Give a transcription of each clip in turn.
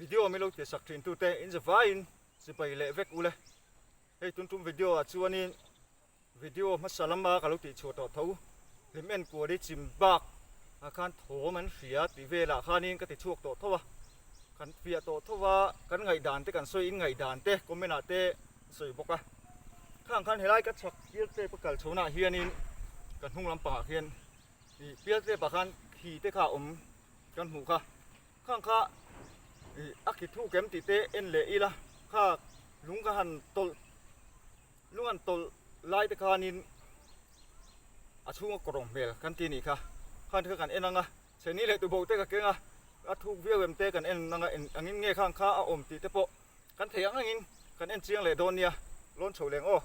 Video min lo tih sak thin tute in zavaiin chibai leh vek ule. Hei tun tum video ah chuanin video hmasa lama ka lo tih chhuah tawh tho hlim en kual hi chim bak ah khan thawm an hria tih velah khanin ka ti chhuak tawh tho a, kan fiah tawh tho a, kan ngaihdan te kan sawi in ngaihdan te comment ah te a sawi bawk a. Khang khan helai ka chhak pial tlep ka kal chhonaah hianin ka hnung lampangah khian ih pial tlepah khan khi te kha a awm kan hmuh kha. Khang kha ih a khi thuk em tih te en leh ila kha lung ka han tawlh lung han tawlh lai te khanin a chhunga kawrawng hmel kan ti anih kha. Khang te kha kan en ang a, chhehni leh tuboh te ka keng a, a thuk viau em te kan en ang a, engin nge khang kha a awm tih te pawh kan theih ang angin kan en chiang leh dawn nia, lawn chho leng aw.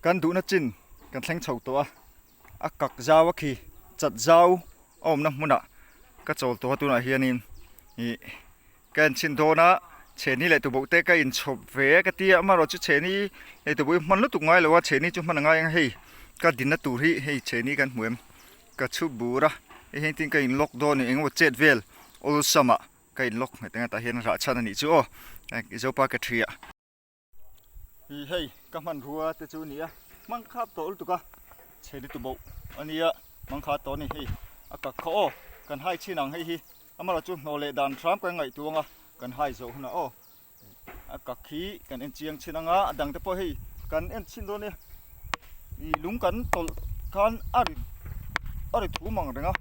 Kan duhna chin kan thleng chho tawh a, a kak zau a khi chat zau a awmna hmunah ka chawl tawh a tunah hianin ih ka en chhin dawn a chhehni leh tuboh te ka inchhawp ve a ka ti a amaherawhchu chhehni leh tuboh hi hman lutuk ngai lo a chhehni chu hman a ngai ang hei ka dinna tur hi hei chhehni kan hmu em ka chhu bur a hei hian tin ka in lock dawn a ni engemaw chet vel awlsam ah ka in lock nghet ang a tah hian rah chhan a nih chu aw Zopa ka thi ah. Ih hei ka hmanrua te chu a ni a hmang khap tawh lutuk a chhe lutuk bawk a nia hmang kha tawh a ni hei a kak kha aw kan hai chin ang hei hi amaherawh chu hnawh leh dan hram kan ngaihtuah ang a kan hai zawh hunah aw a kak hi kan en chiang chin ang a a dang te pawh hei kan en chhin dawn nia ih lung kan tawlh khan a ri a ri thum ang reng a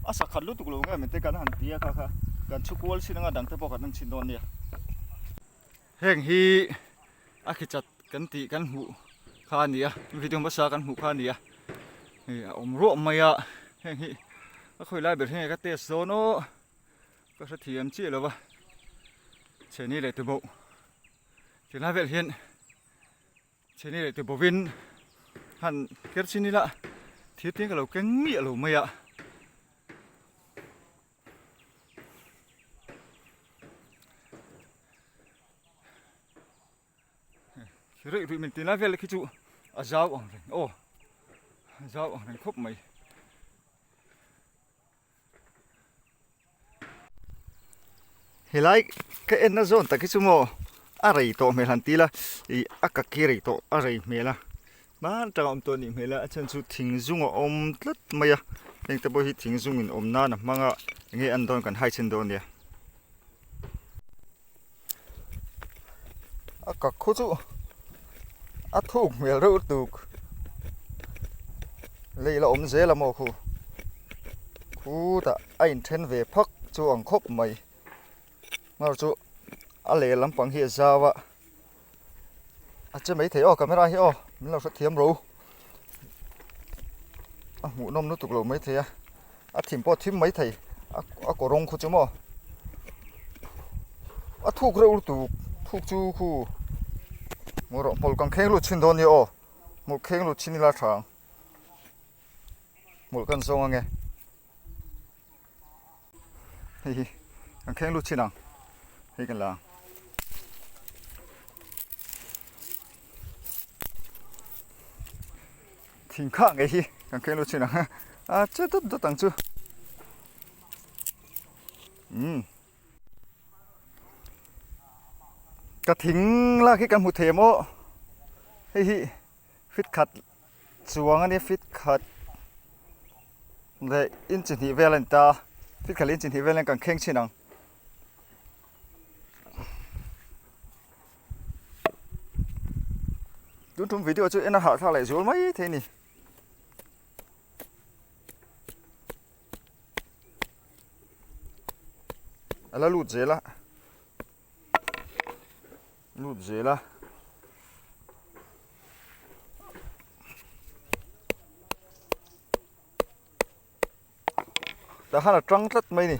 a sakhat lutuk lo nge maw te kan han ti a kha kha kan chhu kual chin ang a dang te pawh kan en chhin dawn nia. Heng hi a khichat kan tih kan hmuh kha a ni a video hmasa kan hmuh kha a ni a hei a awm ruah mai a heng hi a khawi lai ber hi nge ka test dawn aw ka hrethiam chiah lo va chhehni leh tuboh tilai vel hian chhehni leh tuboh in han ker chin ila thir te ka lo keng miah lo mai a. Rih rih min tin lai vel khi chu a zau ang reng aw a zau ang reng khawp mai. Helai ka enna zawn tak hi chu maw a rei tawh hmel han ti ila ih a kak hi rei tawh a rei hmel a hman tang a awm tawh a nih hmel a a chhan chu thing zung a awm tlat mai a heng te pawh hi thing zung in awm nan a hmang a enge an dawn kan hai chhin dawn nia. A kak khu chu a thuk hmel reuh tuk lei la awm zel a maw khu khutah a inthen ve phak chu ang khawp mai hmar chu a leh lampang hi a zau a a che maithei aw camera hi aw min lo hrethiam ro a hmuhnawm lutuk lo maithei a a thim pawh a thim maithei a kaw rawng khu chu maw a thuk reuh lutuk thuk chu khu maw rawh hmawlh kan kheng lut chhin dawn nia aw hmawlh kheng lut chhin ila tha ang hmawlh kan zawng ange hei hi kan kheng lut chhin ang hei kan la ang. Thing khah ngei hi kan kheng lut thin ang a, a che dawt dawt ang chu. Umm. Ka thing lak hi kan hmu thei em aw. Hei hi fit khat chuang a nia fit khat leh inchi hnih vel a ni ta a, fit khat leh inchi hnih vel hian kan kheng chhin ang. Tun tum video chu en a hahthlak leh zual mai thei a ni. A la lut zel a, lut zel a. Tah khan a tang tlat mai a ni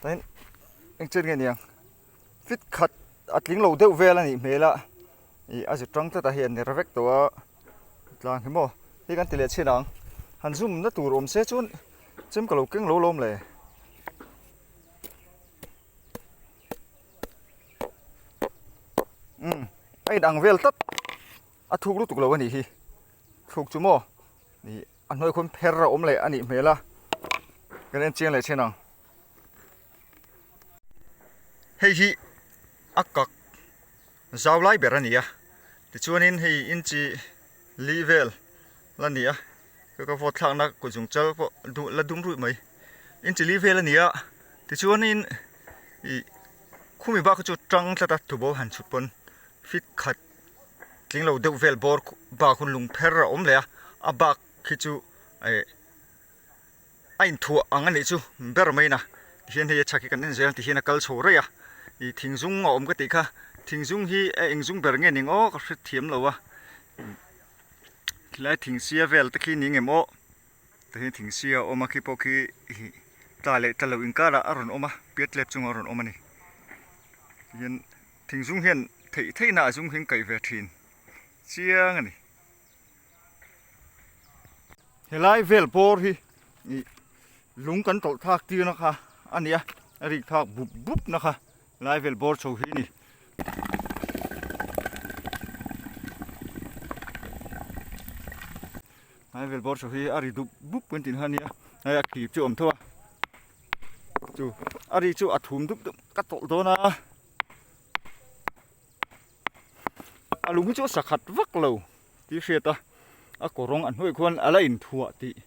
tah hian eng chen nge niang fit khat a tling lo deuh vel a nih hmel a ih a zu tang tlat a hei a ner vek tawh a tlang hi maw hei kan ti leh chhin ang han zoom na tur awm se chuan chem ka lo keng lo lawm le. Umm a inang vel tlat a thuk lutuk lo a nih hi thuk chu maw ih. A hnuai khawn pher a awm leh a nih hmel a, kan en chiang leh thin ang. Hei hi a kak zau lai ber a ni a, tichuanin hei inchi li vel la ni a, ka ka vote thlakna kut zung chal pawh duh la dum ruih mai. Inchi li vel a ni a, tichuanin ih khumi bak chu tang tlat a tubo han chhut pawn fit khat. tling lo deuh vel bawr bak hun lung pher a awm leh a a bak khi chu eh a inthuah ang a nih chu ber mai na tihian hei a chhak hi kan en zel ang tihian a kal chho raih a ih thing zung a awm ka tih kha thing zung hi a eng zung ber nge ning aw ka hre thiam lo a khilai thing sia vel te khi ni ngem aw tihian thing sia a awm a khi pawh khi ih tla leh tla lo inkarah a rawn awm a piat tlep chungah a rawn awm a ni tihian. Thing zung hian theih theihna a zung hi an kaih ve thin chiang a ni. Helai vel bawr hi ih lung kan tawlh thlak tir na kha a ni a, a rik thlak bup bup na kha helai vel bawr chho hi a ni. Helai vel bawr chho hi a ri dup bup kan tih kha a ni a, hei a khi chu a awm tho a. Chu a ri chu a thum dup dup ka tawlh dawn a. A lung hi chu a sakhat vak lo tih hriat a a kawrawng a hnuai khuan a la inthuah tih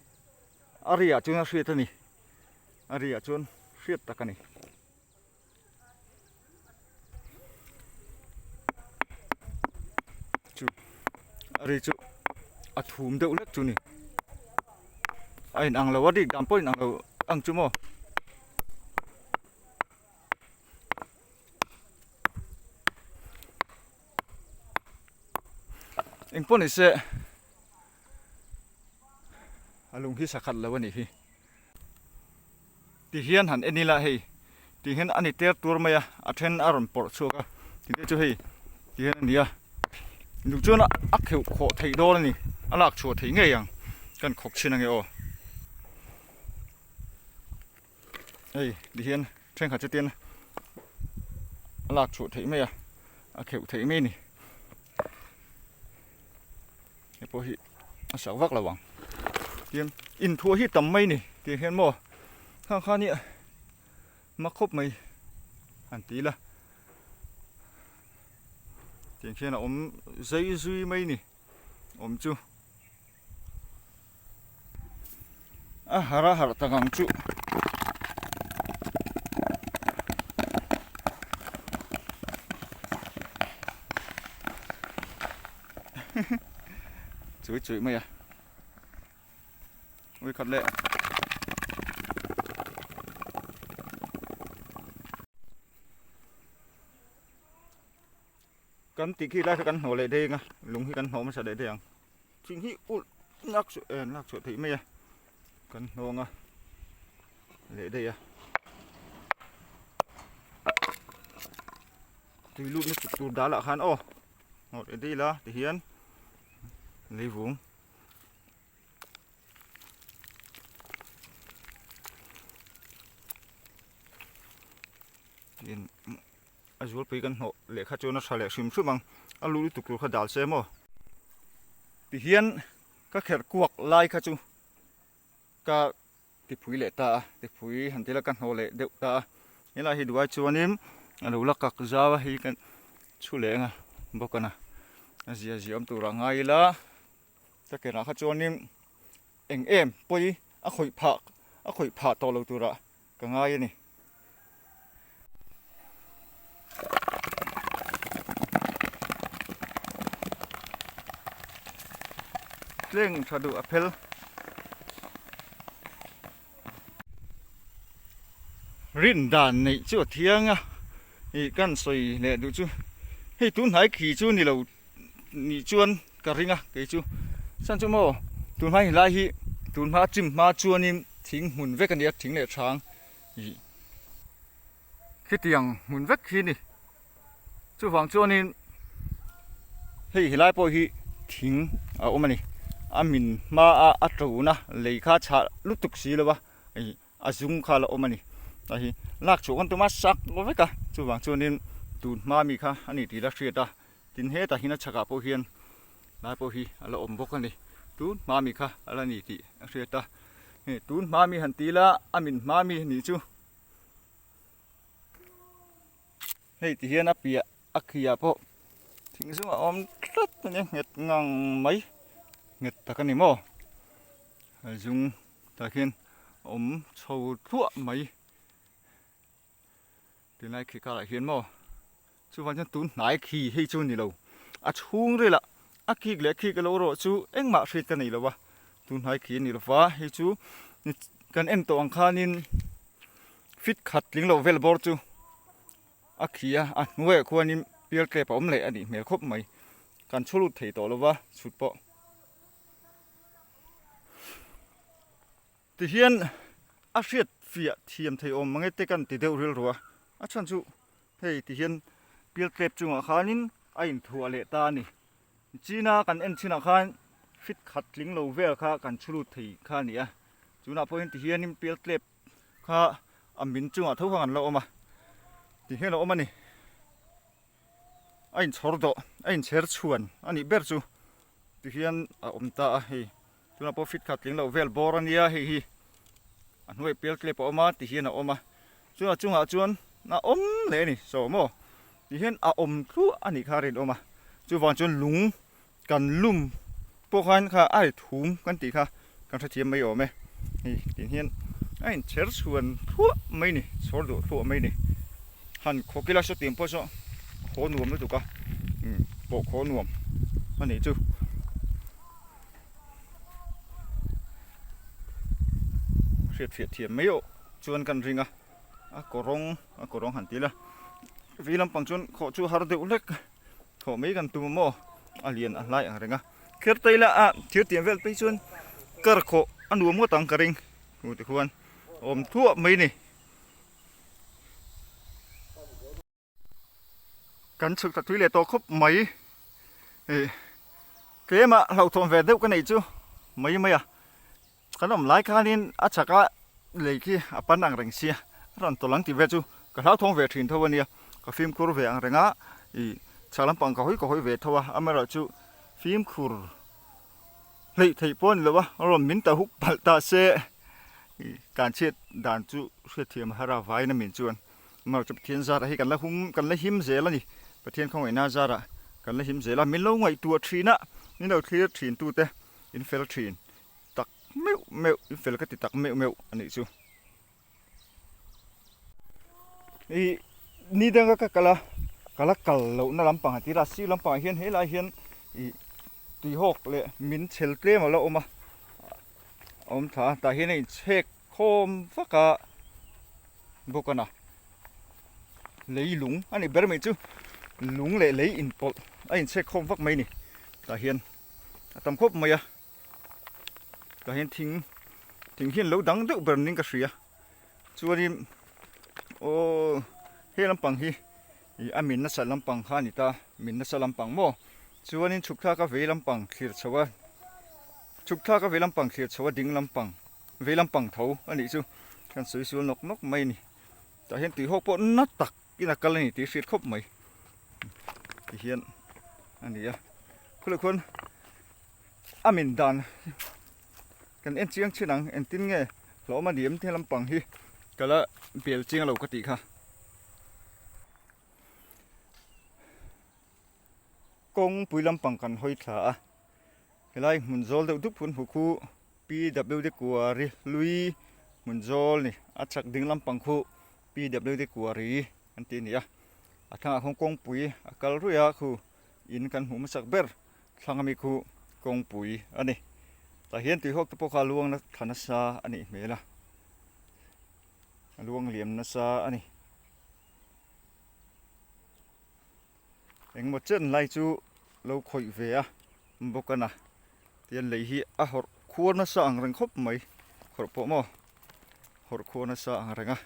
a ri ah chuan a hriat a ni a ri ah chuan hriat tak a ni. Chu a ri chu a thum deuh hlek chu a ni a inang lo a rik dan pawh a inang lo ang chu maw. Engpawh ni se a lung hi sakhat lo a nih hi ti hian han en ila hei ti hian a ni ter tur mai a a then a rawn pawrh chhuak a ti te chu hei ti hian a ni a duh chuan a kheuh khawh theih dawn a ni a lak chhuah theih ngei ang kan khawk chhin ange aw. Hei ti hian thenkhat chu tin a lak chhuah theih mai a a kheuh theih mai a ni hei pawh hi a sak vak lo ang tin inthuah hi tam mai a ni tih hian maw khang khan hi mak khawp mai han ti ila tiang khian a awm zai zui mai a ni awm chu. A harh a harh tak ang chu. Chui chui mai a. Ui khat leh. Kan tih khi lai kha kan hnawh leh daih ang a, lung hi kan hnawh hmasa leh daih ang. Thing hi ulh lak chhuah eh lak chhuah theih mai a kan hnawng a leh daih a tui lut na chuk tur dal ah khan aw hnawt leh daih ila tihian leivung tin A zualpui kan hnawh leh kha chuan a tha leh hrim hrim ang, a lut lutuk tur kha dal se maw? Tihian Ka kherh kuak lai kha chu ka tipui leh ta a, tipui han tila ka hnawh leh deuh ta a. Helai hi duai chuanin a lo la kak zau a, hei kan chhu leh anga bawk a na. A zia zia awm turah ngai ila ka kenah kha chuanin eng em pawi a khawih phah a khawih phah tawh lo turah ka ngai a ni. Tleng tha duh a phel. Rin dan neih chu a thiang a, ih kan sawi leh duh chu hei tun hnai khi chu ni lo nih chuan ka ring a kei chu chhan chu maw tun hma helai hi tun hma chim hma chuanin thing hmun vek a ni a thing leh thang ih khitiang hmun vek khi a ni chuvang chuanin hei helai pawh hi thing a awm a ni a min hma a a tona lei kha chhah lutuk si lo va ih a zung kha a la awm a ni hei hi lak chhuah kan tum a sak vek a chuvang chuanin tun hma mi kha a ni tih la hriat a tin hetah hian a chhakah pawh hian lai pawh hi a la awm bawk a ni tun hma mi kha a la ni tih a hriat a hei tun hma mi han ti ila a min hma mi nih chu hei ti hian a piah a khiah pawh thing zungah a awm tlat a nia nghet ngang mai nghet tak a ni maw a zung tah khian a awm chho thluah mai tunlai khi karah hian maw chuvang chuan tun hnai khi hei chu a ni lo a chhung rilah a khik leh khik alo erawh chu engmah hriat ka nei lo va tun hnai khi a ni lo va hei chu kan en tawh ang khanin fit khat tling loh vel bawr chu a khi a a hnuaiah khuanin pial tlep a awm leh a nih hmel khawp mai kan chhu lut thei tawh lo va chhut pawh. Tihian a hriat fiah thiam thei awm mange te kan ti deuh rilru a, a chhan chu hei tihian pial tlep chungah khanin a inthuah leh ta a ni. China kan en chinah khan fit khat tling lo vel kha kan chhu lut thei kha a ni a, tunah pawhin tihianin pial tlep kha a min chungah tho khan an la awm a, tihian a awm a ni. A inchhawr dawh a inchher chhuan a nih ber chu tihian a awm ta a hei. Tunah pawh fit khat tling loh vel bawr a nia hei hi a hnuai pial tlep a awm a ti hian a awm a chuan a chungah chuan a awm leh a ni saw maw ti hian a awm thluah a nih kha a rinawm a chuvang chuan lung kan lum pawh khan kha a ri thum kan tih kha kan hrethiam mai awm e hei tih hian a inchher chhuan thluah mai a ni chhawr duh thluah mai a ni han khawk ila saw tiang pawh saw khaw nuam lutuk a pawh khaw nuam a nih chu. Hriat hriat thiam mai aw chuan kan ring a a kawrawng a kawrawng han ti ila vei lampang chuan khawh chu har deuh hlek khawh mai kan tum a maw a lian a hlai ang reng a kher ta ila a thir tiang vel phei chuan kar khawh a nuam ngawt ang ka ring hmu te khuan awm thuah mai a ni. Kan chhuk ta tui leh tawh khawp mai. Ih tlema hlauhthawn ve deuh ka neih chu mai mai a. Kan awm lai khanin a chhaka lei khi a pan ang reng sia a rawn tawlh ang tih vel chu ka hlauthawng ve thin tho a nia. Ka fimkhur ve ang reng a ih chhak lampang ka hawi ka hawi ve tho a amaherawhchu fimkhur hleih theih pawh a ni lo a rawn min ta huk palh ta se ih tlanchhiat dan chu hriatthiam a har a vain a min chuan. Amaherawhchu Pathian zarah hi kan la hum kan la him zel a ni. Pathian khawngaihna zarah kan la him zel a, min lo ngaihtuah thin a, min lo thlir thin tute in fel thin tak meuh meuh, in fel ka ti tak meuh meuh a nih chu. Ih ni danga ka kal a, ka la kal lohna lampang a tir a, sir lampangah hian helai hian ih tuihawk leh min chhel tlem a la awm a, a awm thla a, tah hian a inchhek khawm vak a. bawk a na lei lung a ni ber mai chu lung leh lei inpawlh a inchhek khawm vak mai a ni tah hian a tam khawp mai a tah hian thing thing hian lo dang deuh ber niin ka hria chuanin aw he lampang hi ih a min nasa lampang kha a ni ta min nasa lampang maw chuanin chhuk thlak a vei lampang thlir chho a chhuk thlak a vei lampang thlir chho a ding lampang. Vei lampang tho a nih chu kan sawi sual nawk nawk mai a ni. Tah hian tui hawk pawh na tak in a kal a ni tih a hriat khawp mai. Ti hian a ni a. Khulai khuan. A min dan kan en chiang chin ang engtin nge hlawm a ni em he lampang hi ka la bel chiang lo ka tih kha. Kawngpui lampang kan hawi thla a helai hmun zawl deuh dup hun hmu khu PWD Kuari hlui hmun zawl ni a chhak ding lampang khu PWD Kuari an tih a ni a a thlangah khuan kawngpui a kal ruih a khu in kan hmuh hmasak ber thlang ami khu kawngpui a ni tah hian tuihawk te pawh kha a luang na thla nasa a nih hmel a a luang liam nasa a ni. Engmaw chen lai chu lo khawih ve a bawk a na tihian lei hi a hawrh khuar nasa ang reng khawp mai hawrh pawh maw hawrh khuar nasa ang reng a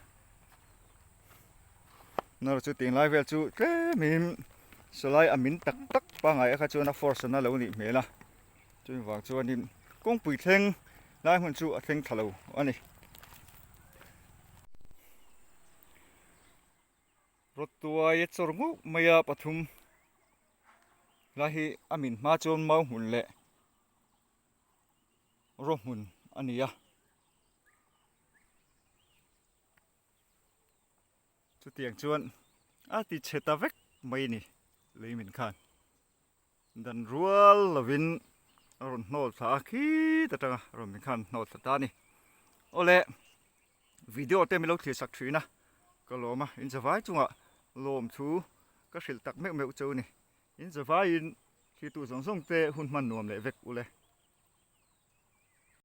nawr chu tinglai vel chu tlemin sawlai a min tak tak pangngai a kha chuan a force na lo nih hmel a chumi vang chuanin kawngpui thleng lai hmun chu a thleng thla lo a ni. Rawtuai a chawr ngup mai a pathum lai hi a min hma chuan mau hmun leh raw hmun a ni a chutiang chuan a ti chhe ta vek mai a ni lei min khan dan rual lovin a rawn hnawl thla a khit atanga rawn min khan hnawl thla ta a ni awle. Video te min lo thlir sak thin a, ka lawm a, in zavai chungah lawm thu ka hrilh tak meuh meuh cheu ni. In zavaiin thirtu zawng zawng te hun hman nuam leh vek ule.